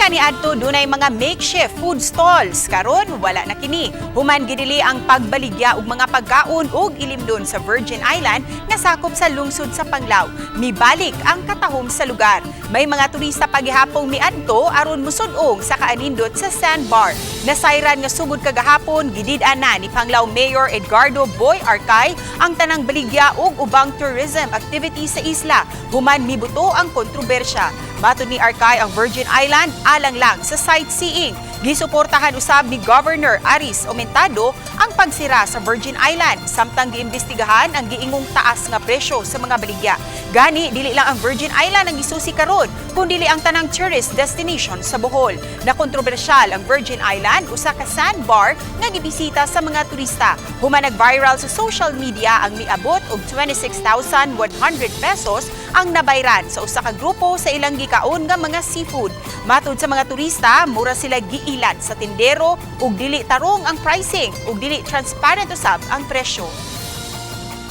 Kaniadto dunay mga makeshift food stalls. Karon wala na kini. Human gidili ang pagbaligya og mga pagkaon ug ilimdon sa Virgin Island nga sakop sa lungsod sa Panglao. Mibalik ang katahom sa lugar. May mga turista pagihapong miadto aron musud-ong sa kaanindot sa sandbar. Nasayran nga sugod kagahapon gidid-an na ni Panglao Mayor Edgardo Boy Arcay ang tanang baligya ug ubang tourism activity sa isla human mibuto ang kontrobersya. Matod ni Arcay, ang Virgin Island alang lang sa sightseeing. Gisuportahan usab ni Governor Aris Aumentado ang pagsira sa Virgin Island samtang giimbestigahan ang giingong taas nga presyo sa mga baligya. Gani dili lang ang Virgin Island ang gisusi karon, kundili ang tanang tourist destination sa Bohol. Na kontrobersyal ang Virgin Island, usa ka sandbar nga gibisita sa mga turista. Human nag-viral sa social media ang miabot og 26,100 pesos ang nabayran sa usa ka grupo sa ilang gikaon nga mga seafood. Matud sa mga turista, mura sila giilad sa tindero ug dili tarong ang pricing ug dili transparent usab ang presyo.